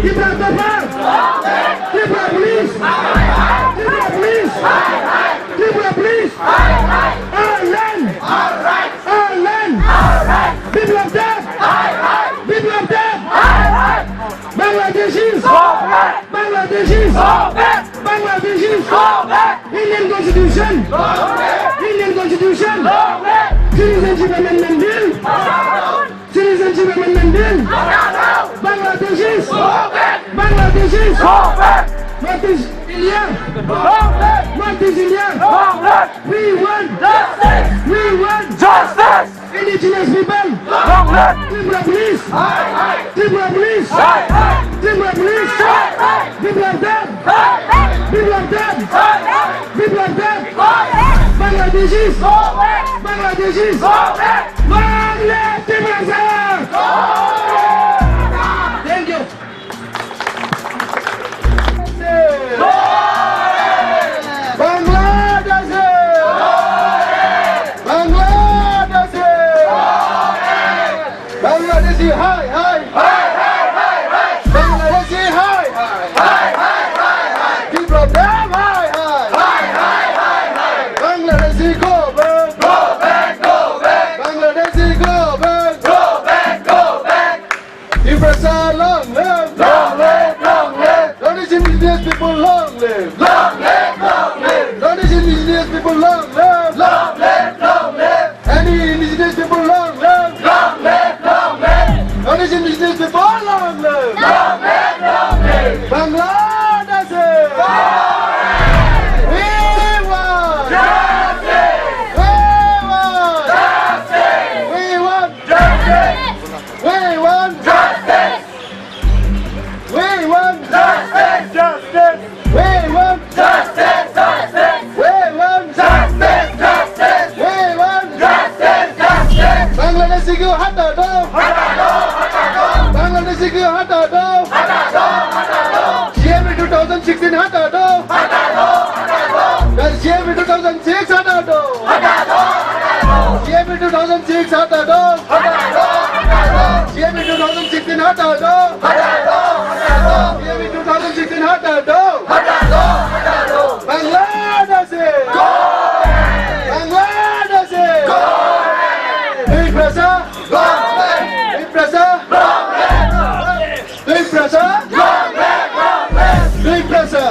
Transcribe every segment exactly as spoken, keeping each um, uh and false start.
Tripura Dopha! Tripura Police! Tripura Police! Tripura Police! Our land! Our land! Biplab Deb! Biplab Deb! Bangladeshis! Bangladeshis! Bangladeshis! Indian Constitution! Indian Constitution! Citizenship Amendment Bill! Citizenship Amendment Bill! Bangladeshis! Bangladeshis! North East India! North East India! We want! We want! Indigenous people! Tripura Police! Tripura Police! Tripura Police! Biplab Deb! Biplab Deb! Biplab Deb! Bangladeshis! Bangladeshis! Long live Tiprasa! Thank you. Bangladesh! Bangladesh! Bangladeshi hai hai! Bangladeshi hai hai! Biplab Deb hai hai! Bangladeshi go back! Bangladeshi go back! Tiprasa long live! Long live! Long live! North East indigenous people long live! Long live! Long live! North East indigenous people long live! Long live! Long live! Any indigenous people long live! Long live! Long live! North East indigenous people long live! Long live! Long live! Bangladesh! We want! Justice! We want! Justice! We want! Justice! We want justice! We want justice! Justice! We want justice! Justice! We want justice! Justice! We want justice! Justice! Bangladeshi ko hata do! Hata do! Hata do! Bangladeshi ko hata do! Hata do! Hata do! C A A two thousand sixteen hata do! Hata do! Hata do! C A A two thousand six hata do! Hata do! Hata do! C A A two thousand six hata do! C A A two thousand sixteen hata do! C A A two thousand sixteen hata do! Bangladeshi! Bangladeshi! Tiprasa! Tiprasa! Tiprasa! Tiprasa!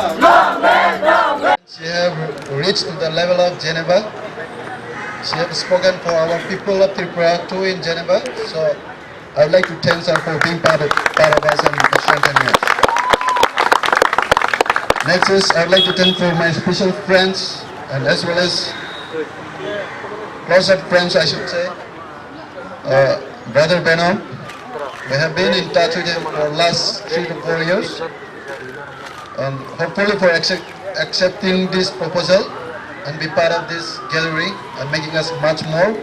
She have reached to the level of Geneva. She have spoken for our people of Tripura too in Geneva. So I would like to thank her for being part of, part of us and strengthening us. Next is I would like to thank for my special friends and as well as close up friends, I should say. Uh, Brother Beno, we have been in touch with him for last three to four years, and hopefully for accept, accepting this proposal and be part of this gallery and making us much more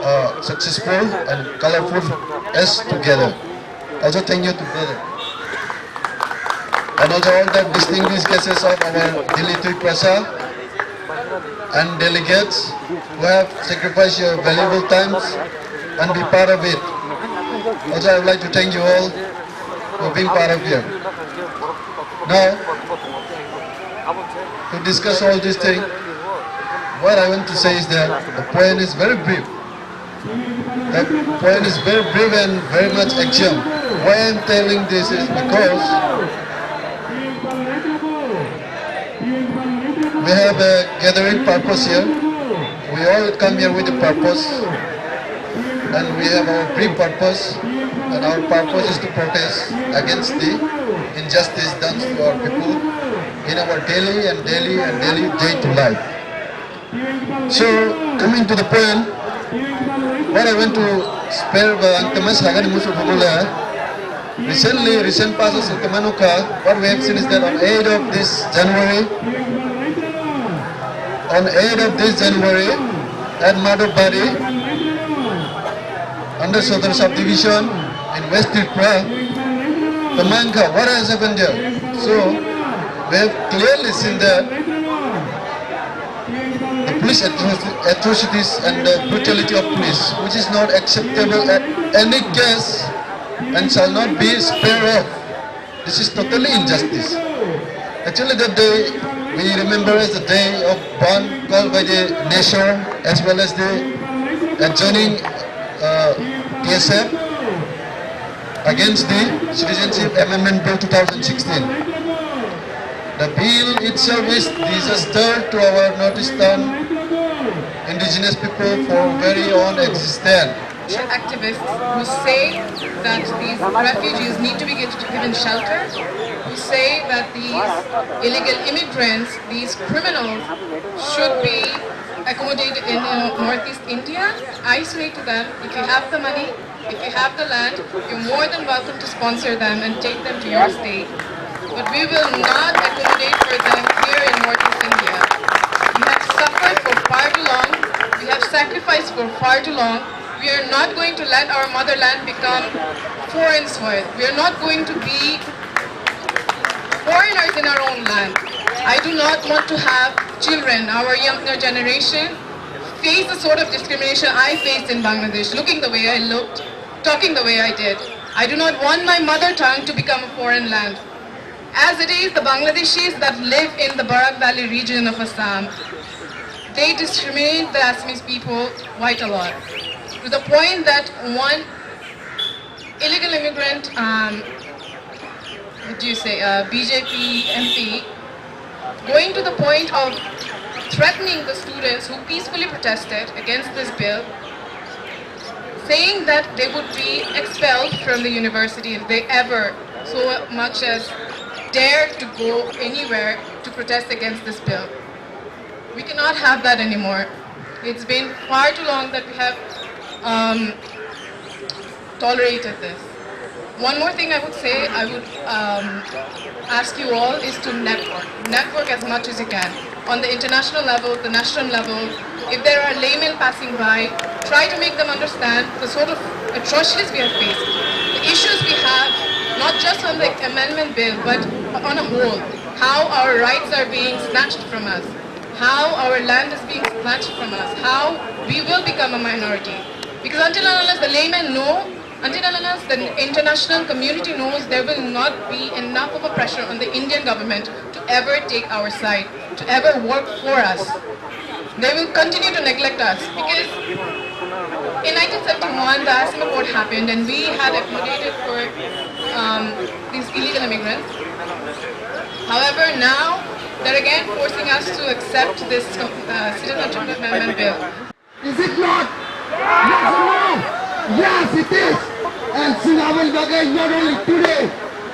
uh, successful and colorful as together. Also, thank you to brother. And also all the distinguished guests of our Delhi Tiprasa and delegates who have sacrificed your valuable times and be part of it. Also, I would like to thank you all for being part of here. Now, to discuss all these things, what I want to say is that the point is very brief. The point is very brief and very much axiom. Why I'm telling this is because we have a gathering purpose here. We all come here with a purpose, and we have our brief purpose, and our purpose is to protest against the injustice done to our people in our daily and daily and daily day to life. So, coming to the point, what I want to spare ba ang tama sagani musu pamula. Recently, recent past ang tama nukha, what we have seen is that on eighth of this January, on eighth of this January, at Madhobari, under Sodar subdivision in West Tripura, the Mangkha, what has happened there? So, we have clearly seen that the police atro- atrocities and the brutality of police, which is not acceptable at any case and shall not be spared of. This is totally injustice. Actually, that day we remember as the day of ban called by the nation as well as the adjoining uh, T S F against the Citizenship Amendment Bill two thousand sixteen. The bill itself is disaster to our Northeastern indigenous people for very own existence. Activists who say that these refugees need to be gi- given shelter, who say that these illegal immigrants, these criminals, should be accommodated in uh, Northeast India. I say to them, if you have the money, if you have the land, you're more than welcome to sponsor them and take them to your state. But we will not accommodate for them here in Northeast India. We have suffered for far too long. We have sacrificed for far too long. We are not going to let our motherland become foreign soil. We are not going to be foreigners in our own land. I do not want to have children, our younger generation, face the sort of discrimination I faced in Bangladesh, looking the way I looked, talking the way I did. I do not want my mother tongue to become a foreign land. As it is, the Bangladeshis that live in the Barak Valley region of Assam, they discriminate the Assamese people quite a lot, to the point that one illegal immigrant, um, what do you say, uh, B J P M P, going to the point of threatening the students who peacefully protested against this bill, saying that they would be expelled from the university if they ever so much as dare to go anywhere to protest against this bill. We cannot have that anymore. It's been far too long that we have um, tolerated this. One more thing I would say, I would um, ask you all is to network. Network as much as you can. On the international level, the national level, if there are laymen passing by, try to make them understand the sort of atrocities we have faced, the issues we have, not just on the amendment bill, but on a whole, how our rights are being snatched from us, how our land is being snatched from us, how we will become a minority. Because until and unless the laymen know, until and unless the international community knows, there will not be enough of a pressure on the Indian government to ever take our side, to ever work for us. They will continue to neglect us because in nineteen seventy-one, the Assam Accord happened and we had accommodated for um, these illegal immigrants. However, now they're again forcing us to accept this uh, citizenship amendment bill. Is it not? Yes or no? Yes, it is. And Sinavan Bagai, not only today,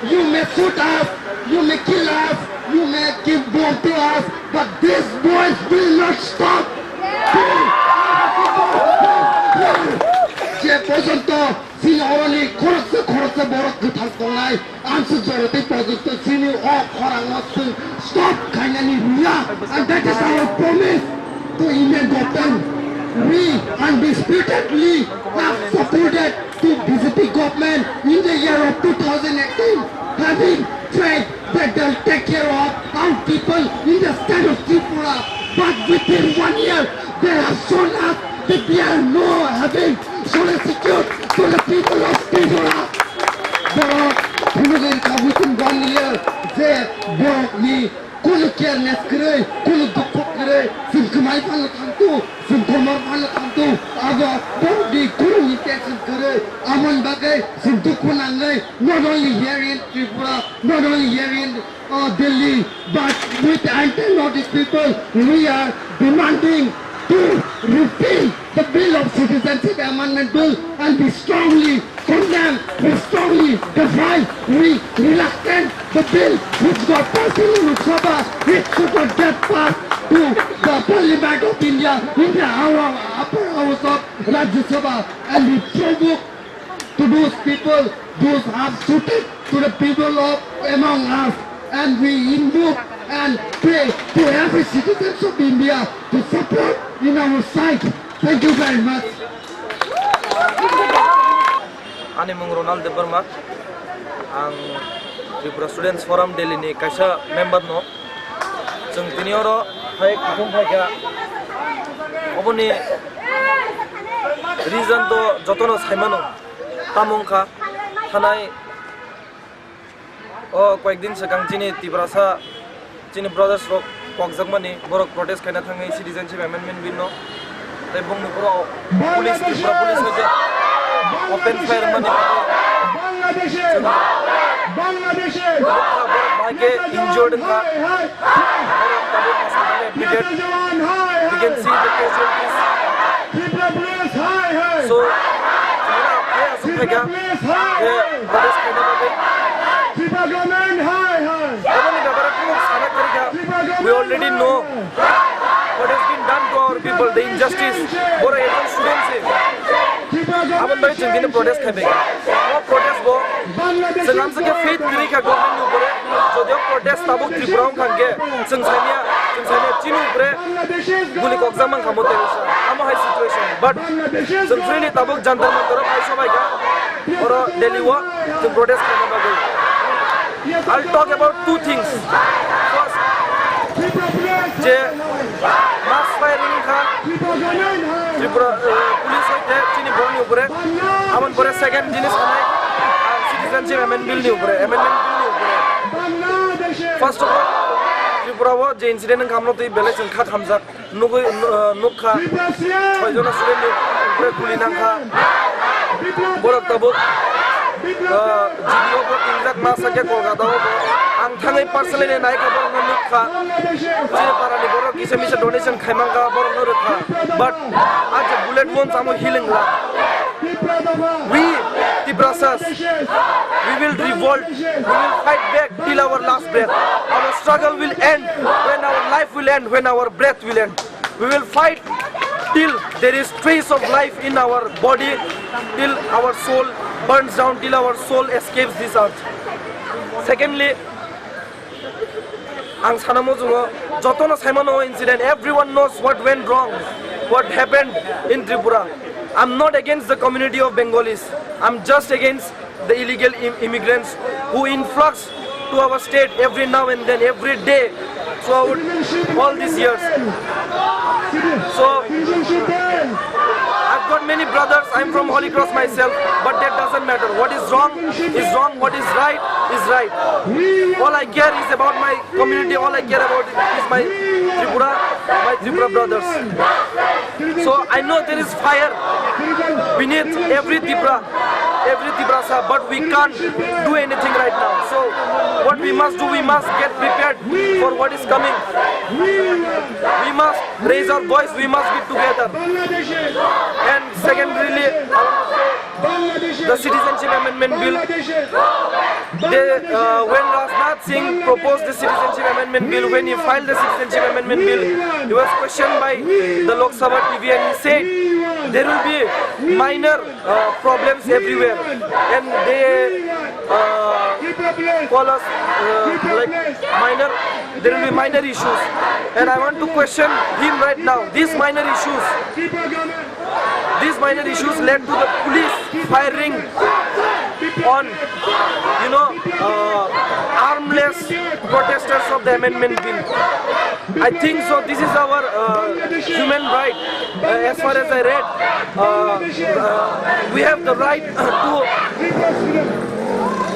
you may shoot us, you may kill us, you may give bomb to us, but this voice will not stop. যে পর্যন্ত chini oroni khoroksa khoroksa borok kwthang tongnai, amsuk jorotwi pojokto chini o khorangno chwng stop khainani rwya, and that is our promise to Indian government. We undisputedly have supported to B J P government in the year of two thousand eighteen, having tried that they'll take care of our people in the state of Tripura. But within one year, they have shown us that they are no having solicitude to the people of Tripura. Borok phunugwi within one year je borokni kunu careless kwrwi, kunu dukhu kwrwi, chwng kwmai phano thangtu, chwng komor phano thangtu, abo borokni kunu intention kwrwi, aboni bagwi chwng dukhu nangwi, not only here in Tripura, not only here in uh, Delhi, but with anti-Northeast people, we are demanding to repeal the Bill of Citizenship Amendment Bill and we strongly condemn, we strongly defy, we reluctant the bill which got passed in Lok Sabha, it should not get passed to the Parliament of India in the hour, upper house of Rajya Sabha, and we provoke to those people, those have shooted to the people of among us, and we invoke and pray to every citizens of India to support in our side. Thank you very much. Ani mung Ronald Debbarma, ang Tripura Students Forum Delhi ni kaisa member no. Chwng tini oro hai kuthum phaikha. Aboni reason to jotono saimano, tamo wngkha thanai o koyekdin swkang chini Tiprasa, chini brothers rok kokjakmani, borok protest khaina thangwi citizenship amendment bill no, tei bongni pura police, Tripura police hoite open fire mani, Bangladesh, Bangladesh, borok bahai khe injured wngkha. Borok tabuk hospital admitted. We can see the casualties. So, chwngno phai aswk phaikha je protest khaina bagwi. Aboni bebare kunu sana kwrwikha. We already know what has been done to our people, the injustice. Borok ekjon student se. Aboni bagwi chwng tini protest khaibaikha. O protest bo chwng amswk khe faith kwrwikha government ni upore. Jodio protest tabuk Tripura wngkha hwnkhe chwng saimanya, chwng saimanya chini upore guli kokjak mankha mo terrorist. Amo hai situation. But chwng freely tabuk Jantar Mantar o phai sobaikha. Oro Delhi o chwng protest khaina bagwi. I'll talk about two things. First, je mass firing wngkha Tripura, eh, police hoite chini borokni upore. Aboni pore second jinis hanai, ah, citizenship amendment bill ni upore, amendment bill ni upore. First of all, Tripura o je incident wngkha, amno twi belai chwng kha khamjak. Nugwi, uh, nukha, soijona student ni upre guli nangkha. Borok tabuk, uh, G D O bo tingjak ma sakya Kolkata o bo. Ang thangwi personally naikha, borokno nukha. Chini parani borok kisa misa donation khaimangkha, borokno rwkha. But aje bullet wounds amo healing la. We Tiprasas, we will revolt, we will fight back till our last breath. Our struggle will end when our life will end, when our breath will end. We will fight till there is trace of life in our body, till our soul burns down, till our soul escapes this earth. Secondly, ang sana muchungo, jotono saimano incident, everyone knows what went wrong, what happened in Tripura. I'm not against the community of Bengalis. I'm just against the illegal im- immigrants who influx to our state every now and then, every day, throughout all these years. So, I've got many brothers. I'm from Holy Cross myself, but that doesn't matter. What is wrong is wrong. What is right is right. All I care is about my community. All I care about is my Tripura, my Tripura brothers. So I know there is fire beneath every Tipra, every Tiprasa, but we can't do anything right now. So what we must do, we must get prepared for what is coming. We must raise our voice, we must be together. And secondarily, I want to say, the Citizenship Amendment Bill. They, uh, when Rajnath Singh proposed the Citizenship Amendment Bill, when he filed the Citizenship Amendment Bill, he was questioned by the Lok Sabha T V and he said there will be minor, uh, problems everywhere, and they, uh, call us, uh, like, minor. There will be minor issues, and I want to question him right now. These minor issues, these minor issues led to the police firing on, you know, uh, armless protesters of the amendment bill. I think so. This is our, uh, human right. Uh, as far as I read, uh, uh, we have the right to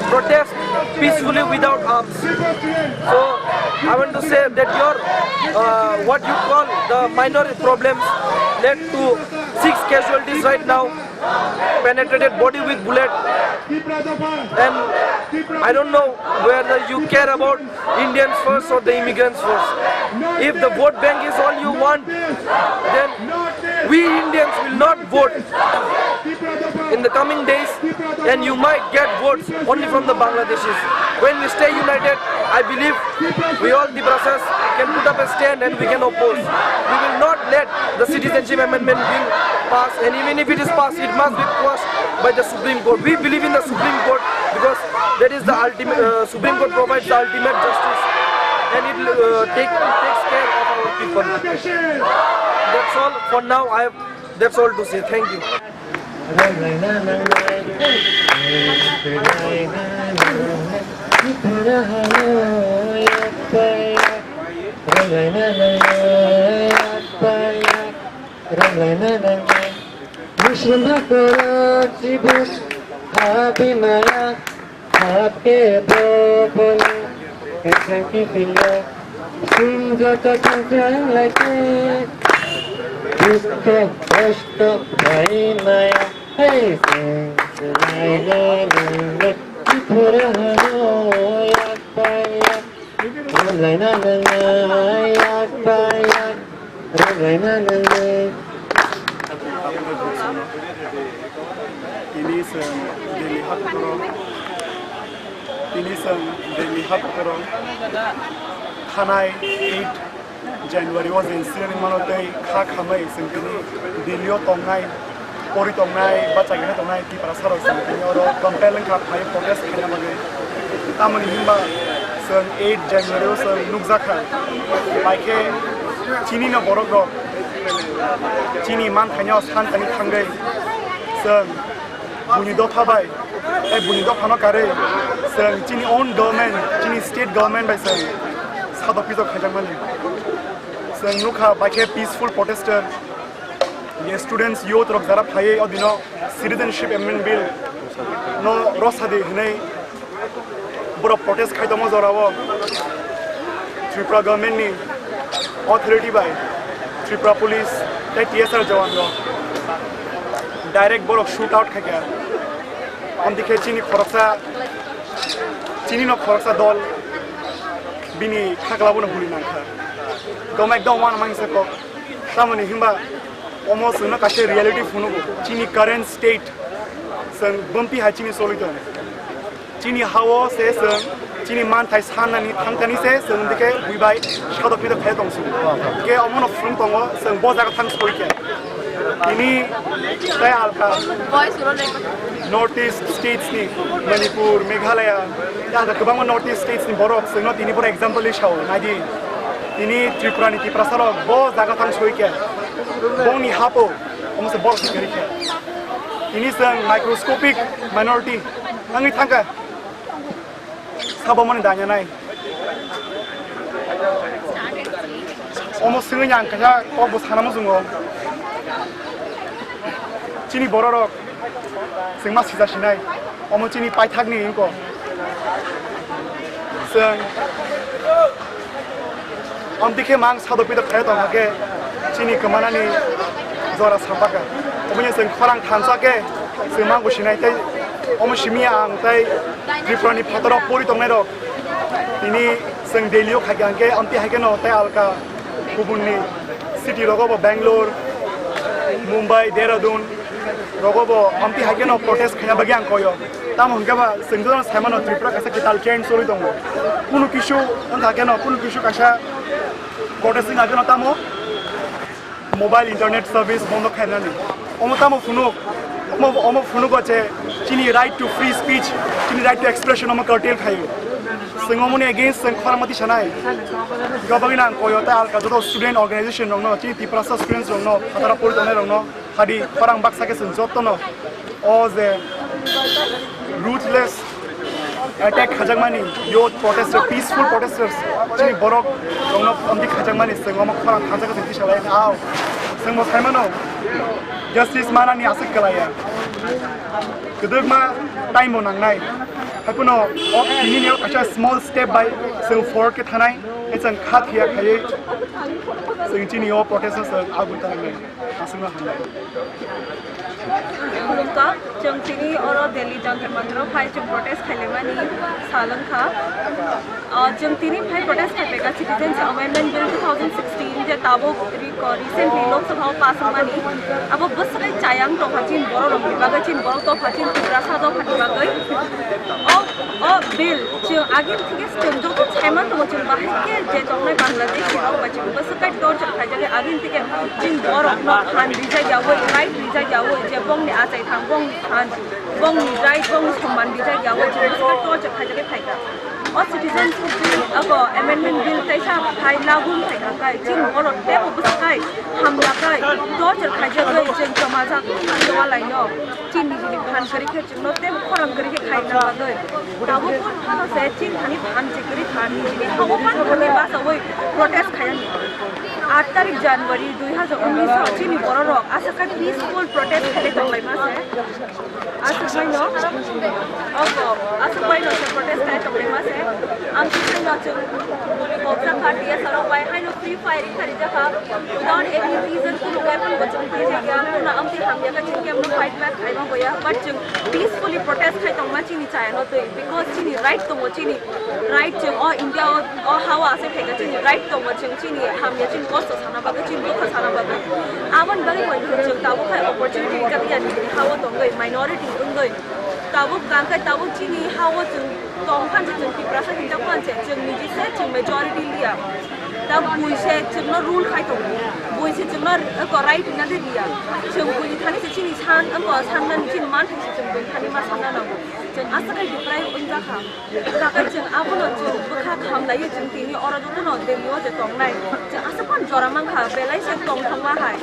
protest peacefully without arms. So I want to say that your, uh, what you call the minor problems led to six casualties right now, penetrated body with bullet, and I don't know whether you care about Indians first or the immigrants first. If the vote bank is all you want, then we Indians will not vote in the coming days, and you might get votes only from the Bangladeshis. When we stay united, I believe we all Tiprasas can put up a stand and we can oppose. We will not let the Citizenship Amendment Bill pass, and even if it is passed, it must be quashed by the Supreme Court. We believe in the Supreme Court because that is the ultimate, uh, Supreme Court provides the ultimate justice, and it, uh, take, takes care of our people. That's all for now. I have, that's all to say. Thank you. Muslim hakoro chibuk habimaya, hake bobona, esaki pinga, sing joto tangkang laite, dukho kosto bhaimaya, hey, sing laina nang, Tripura hano yak paya. Rwnglaina nangwi yak bai yak, rwnglaina nangwi. Tini chwng Delhi hapkoro, tini chwng Delhi hapkoro thanai eight January o je incident mano tei kha khamwi chwng tini Delhi o tongnai, pori tongnai, bachai khe tongnai Tiprasa rok chwng tini oro compel wngkha phai protest khaina bagwi. Tamoni hinba chwng eight January o chwng nukjakha, bai khe chini no borok rok chini manthaino santani thangwi chwng buni dopha bai, tei buni dophano karwi chwng chini own government, chini state government bai chwng sadok pijok khaijakmani. Chwng nukha, bai khe peaceful protester, je students, youth rok jara phaiwi o dino Citizenship Amendment Bill no rosadi hinwi borok protest khai tongma jorao Tripura government ni authority bai Tripura police tei T S R jawan rok direct borok shoot out khaikha. Amtwi khe chini khoroksa, chini no khoroksa dol bini khakla bono guli nangkha. Goma ekdom wan mangsa kok. Tamoni hinba omo chwngno kaisa reality phunugo. Chini current state chwng bumpi hai chini choli tong. Chini hao se chwng chini manthai sanani thangtani se chwng dike buibai sadok pidok khai tong sung. Ke omono phunuk tongo chwng bo jaga thang soi khe. Tini tei alka North East states ni Manipur, Meghalaya, tei alka kwbangma North East states ni borok chwngno tini borok example ri sao naidi. Tini Tripura ni Tiprasa rok bo jaga thang soi khe. Bongni hapo omo se borok se kari khe. Tini chwng microscopic minority wngwi thangkha. Sabo mani danya nai. Omo swngwi ang kaisa kok bo sana muchungo. Chini bororok chwngma sija sinai. Omo chini paithakni wngkha. Chwng Amtwi khe mang sado pito khayo tongkha khe chini kwmanani jora sampakha. Obono chwng khorang thansa khe chwng mangbo sinai tei omo simi ang tei Tripura ni phataro pori tongnai rok tini chwng Delhi o khaikha hwnkhe amtwi hai kheno tei alka kubunni city rogo bo Bangalore, Mumbai, Dehradun rogo bo amtwi hai kheno protest khaina bagwi ang koyo. Tamo hwnkhe ba chwng jotono sai mano Tripura kaisa kwtal trend choli tongo. Kunu kisu wngkha kheno, kunu kisu kaisa protest wngkha kheno tamo mobile internet service bondo khainani. Omo tamo phunuk, omo, omo phunugo je chini right to free speech, chini right to expression omo curtail khaio. Chwng omoni against chwng khorang mati sanai. Gabagwi nang koyo ta alka joto student organization rokno, chini Tiprasa students rokno, phatara pori tongnai rokno, hadi khorang baksa khe chwng jotono o je ruthless attack khajakmani youth protester, peaceful protesters, chini borok rokno amtwi khajakmani chwng omo khorang thansa khe chwng tisa lai ao. Chwng bo sai mano justice manani aswk kwlaiya. Kwdwkma time bo nangnai. Haiphano o tini ni o kaisa small step bai chwng forward khe thanai, chwng kha thia khaiwi chwng chini o protest o chwng agwi tangnai. Aswkno hambai. Khulumkha, chwng tini oro Delhi Jantar Mantar o phai chwng protest khailaimani sal wngkha. Ah, chwng tini phai protest khaipaikha Citizens Amendment Bill two thousand sixteen je tabuk ri-, ko recently Lok Sabha o pass wngmani. Abo bwswk chayang tongkha chini borok rokni bagwi, chini borok topha, chini Tiprasa dophani bagwi. O, o bill chwng agini thik Chwng joto saiman tongo, chwng bahai khe je tongnai Bangladeshi rok bai chwng bwswk kai torture khaijak khe, agini thik khe chwng borokno phan rijak yaui, right rijak yaui, je bongni achai thang, bongni phan, bongni right, bongni somman rijak yaui, chwng bwswk kai torture khaijak khe phaikha. O citizenship bill, abo amendment bill teisa phai lagu wngkha kai, chini borok teibo bwswk kai hamya kai, torture khaijagwi chwng chomajak chwngwalaino. Chini nijini phan kwrwi khe chwngno teibo khorang kwrwi khe khaina bagwi. Tabuk phano se chini thani phan chikri phan nijini hago phan thani basawi protest khaiyani. Aat tarik January dui hazar unis o chini bororok aswk khe peaceful protest khailai tonglaima se. Aswk baino, obo, aswk baino se protest khai tonglaima se. Amtwi haino chwng boli bokjak kha, T S R rok bai haino free firing khai rijak kha. Without any reason, kunu weapon bo chwng twi jakya. Kunu amtwi hamya khe chwng khe amno fight back khaima boya. But chwng peacefully protest khai tongma chini chayano twi. Because chini right tongo, chini right chwng o India o, o hawa ase phaikha chini right tongo, chwng chini hamya chini kosto sana bagwi, chini dukha sana bagwi. Aboni bagwi bo chwng tabuk khai opportunity rijak ya nini hawa tongwi, minority wngwi. Tabuk tangkhe tabuk chini hawa chwng tongkha je chwng Tiprasa hinjak manje, chwng niji se chwng majority liya. Ta bui se chwngno rule khai tongo, bui se chwngno eko right rina de liya. Chwng buini thani se chini san, eko sanna chini man thai se chwng buini thani ma sanna nango. Chwng aswk khai deprive wngjakha. Takai chwng abono chwng bwkha khamlaiwi chwng tini oro jotono Delhi o je tongnai. Chwng aswk phano jora mankha, belai se tongthokma hai.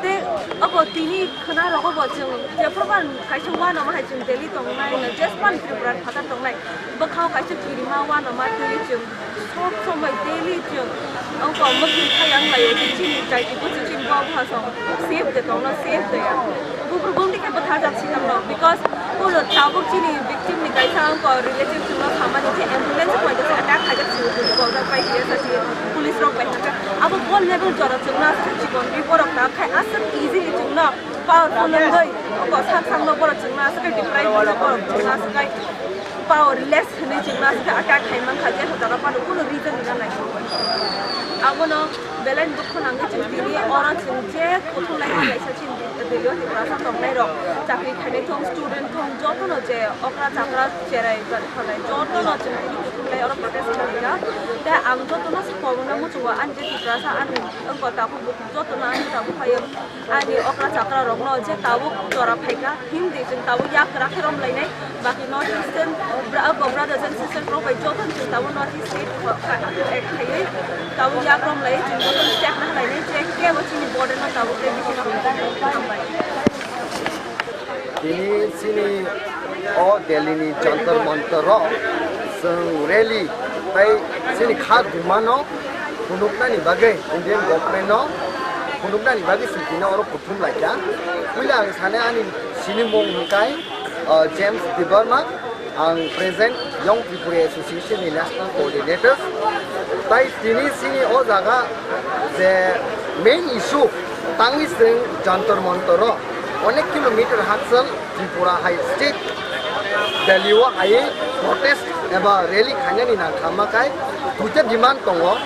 Tei abo tini khwna rogo bo chwng jephru phan kaisa uanama hai chwng Delhi tongnai, jespan Tripura phatar tongnai. Bwkhao kaisa kirima uanama twi chwng sob somoi daily chwng ongko mwkhwtwi thayang laio, chini daiti bwswk chini bo bwsong safe de tongno, safe de ya. Buphuru bumdi khe bwtharjak si tongno, because ulo tabuk chini victim ni kaisa ongko relative chwngno samani je ambulance bai kaisa attack khaijak si, chini boljak bai T S R si police rok bai hwnka. Abo bo level jora chwngno aswk chikon ri borok ta khai aswk easily chwngno powerful wngwi ongko sak sakno borok chwngno aswk kai deprive wngkha borok chwngno aswk kai powerless hinwi chwngno aswk attack khai mankha, je hojaga phano kunu reason rwna naisingwi. Abono belai dukho nangwi chwng tini oro chwng je kuthum lai kaisa chini Delhi o Tiprasa tongnai rok, chakri khainai thung, student thung, jotono je okra chakra cherai khanai jotono chwng tini kuthum lai oro protest khlaijak. Tei ang jotono sakhorokno muchungo ani je Tiprasa ani wngkha tabuk jotono ani tabuk phaio. Ani okra chakra rokno je tabuk jora phaikha, himdi chwng tabuk yak kwrak khe romlainai, baki North Eastern bra-, abo brothers and sisters rok bai joto chwng tabuk North East state kho-, kha-, act khaiwi tabuk yak romlaiwi chwng joto step na khlainai je kebo chini border no tabuk tei bisingo hambai. Tini chini o Delhi ni Jantar Mantar o chwng rally tei chini kha duma no phunuknani bagwi Indian government no phunuknani bagwi chwng tini oro kuthum laikha. Puila ang sani ani sinimung hwnkhe, uh, James Debbarma, ang present Young Tripuri Association ni national coordinator. Tai tini chini o jaga je main issue tangwi chwng Jantar Mantar o onek kilometer hakchal Tripura hai state Delhi o hai protest eba rally khainani nangkha makai duita demand tongo.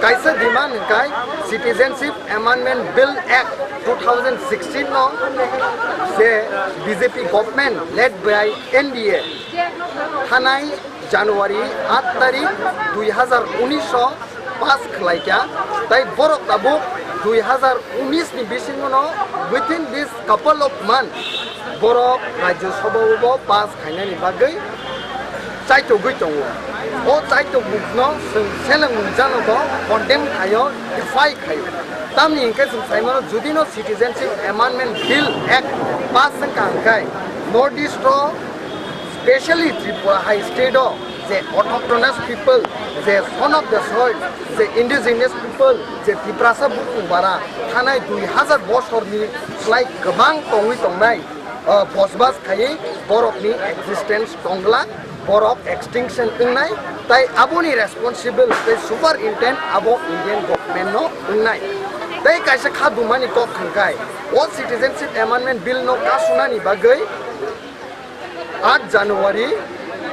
Kaisa demand hwnkhe Citizenship Amendment Bill Act two thousand sixteen no je B J P government led by N D A thanai January aat tarik dui hazar unis o pass khlaikha, tai borok tabuk dui hazar unis ni bisingo no within this couple of months borok Rajya Sabha o bo pass khainani bagwi chaitogwi tongo. O chaitokmungno chwng seleng mungjakno bo condemn khaio, defy khaio. Tamni hwnkhe chwng saimano judino Citizenship Amendment Bill Act pass wngkha hwnkhe North East o specially Tripura hai state o je autochthonous people, je son of the soil, je indigenous people, je Tiprasa bukhung bara thanai dui hazar bosorni slai kwbang tongwi tongnai, uh, bosbas khaiwi borokni existence tongla, borok extinction wngnai, tai aboni responsible tei super intent abo Indian government no wngnai. Tei kaisa kha dumani kok hwnkhe o Citizenship Amendment Bill no kasunani bagwi aat January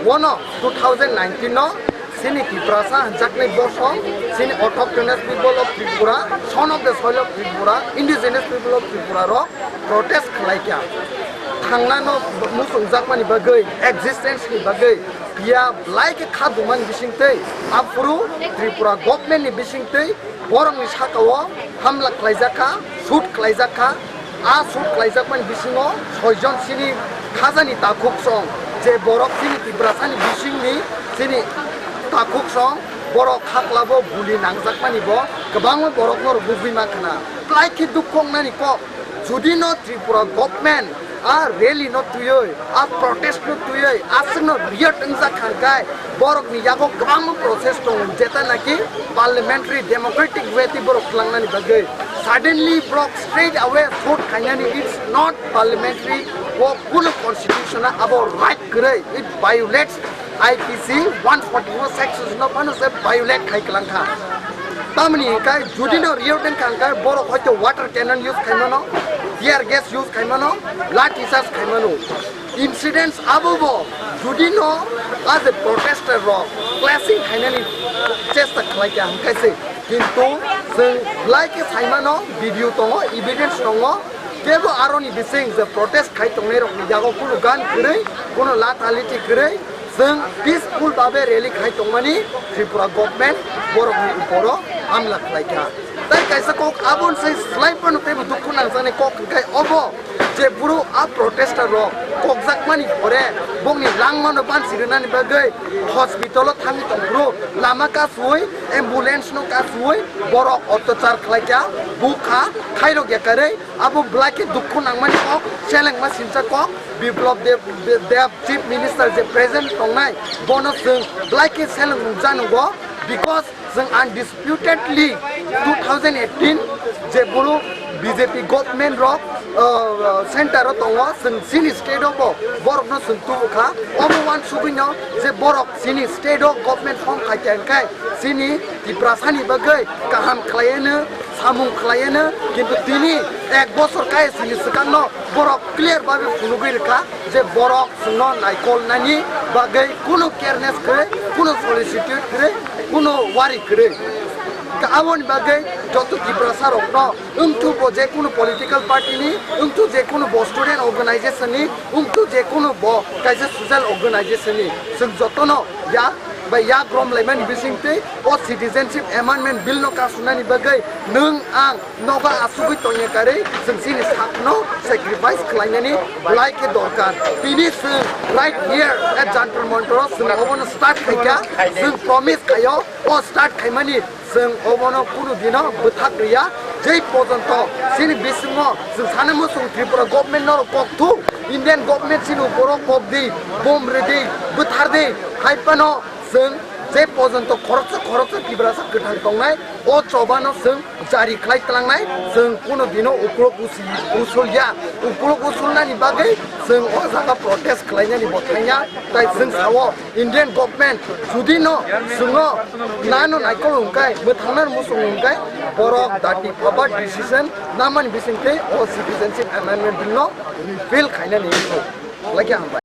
one two thousand nineteen no chini Tiprasa hwnjaknai bosong, chini autochthonous people of Tripura, son of the soil of Tripura, indigenous people of Tripura rok protest khlaikha. Thangnano muchungjakmani bagwi, existence ni bagwi, phiya belai khe kha dumani bisingtwi, aphuru Tripura government ni bisingtwi borokni sakao hamla khlaijakha, shoot khlaijakha. A shoot khlaijakmani bisingo soijon chini khajani takhuk song, je borok chini Tiprasani bisingni chini Takhuk song borok khaklabo guli nangjakmani bo kwbangma borokno rwgwi mankha na. Plai khe dukhu wngnani kok, judi no Tripura government a rally no twiwi, a protest no twiwi, aswkno riot wngjak kha hwnkhe borokni yago kwbangma process tongo, jeta naki parliamentary democratic way twi borok twlangnani bagwi. Suddenly borok straight away shoot khainani, it's not parliamentary, o kuno constitution abo right kwrwi, it violates I P C one forty-four section no phano se violate khai kwlang kha. Tamni hwnkhe judi no riot wngkha hwnkhe borok hoito water cannon use khaimano, tear gas use khaimano, lathi charge khaimano. Incidents abo bo judi no as a protester rok clashing khainani chesta khlai kha hwnkhe se, kintu chwng belai khe saimano, video tongo, evidence tongo, kebo aroni bising je protest khai tongnai rokni yago kunu gan kwrwi, kunu latha lithi kwrwi, chwng peaceful babe rally khai tongmani Tripura government borokni uporo hamla khlai kha. Tai kaisa kok aboni sai slai phano teibo dukhu nangjaknai kok hwnkhe obo je buru a protester rok kokjakmani pore bongni langmano bansi rwnani bagwi hospital o thangwi tongphuru lama kasui ambulance no kasui borok ottachar khlai kha, bukha khairok ya karwi. Abo belai khe dukhu nangmani kok, selengma sincha kok, Biplab Deb, Deb, Chief Minister je present tongnai, bono chwng belai khe seleng nukjanugo, because chwng undisputedly two thousand eighteen je boro B J P government rok, uh, center o tongo, chwng chini state o bo borokno chwng tubu kha, omo uansugwino je borok chini state o government form khai kha hwnkhe chini Tiprasani bagwi kaham khlaiano, samung khlaiano, kintu tini ek bosor kai sini swkangno borok clear babe phunugwi rwkha je borok chwngno naikolnani bagwi kunu careness kwrwi, kunu solicitude kwrwi, kunu wari kwrwi. Ka aboni bagwi joto Tiprasa rokno wngthu bo je kunu political party ni, wngthu je kunu bo student organization ni, wngthu je kunu bo kaisa social organization ni, chwng jotono ya bai yak rom laimani bisingtwi o Citizenship Amendment Bill no kasunani bagwi nwng ang nogo asugwi tongya karwi chwng chini sakno sacrifice khlainani belai khe dorkar. Tini chwng right here at Jantar Mantar o chwng obono start khaikha, chwng promise khaio o start khaimani chwng obono kunu dino bwthak riya. Jei pojonto chini bisingo chwng sana muchung Tripura government no kok thung, Indian government chini uporo kok di, bom rwdi, bwthar di, hai phano chwng je pojonto khoroksa khoroksa Tiprasa kwthang tongnai, o chobano chwng jari khlai tlangnai, chwng kuno dino ukulok usi-, usulya. Ukulok usulnani bagwi chwng o jaga protest khlainani bo thangya. Tai chwng sao Indian government judino chwngo nano naikol hwnkhe, mwthangna muchung hwnkhe, borok dati phabar decision namani bisingtwi o Citizenship Amendment Bill no repeal khainani wngkha. Belai khe hambai.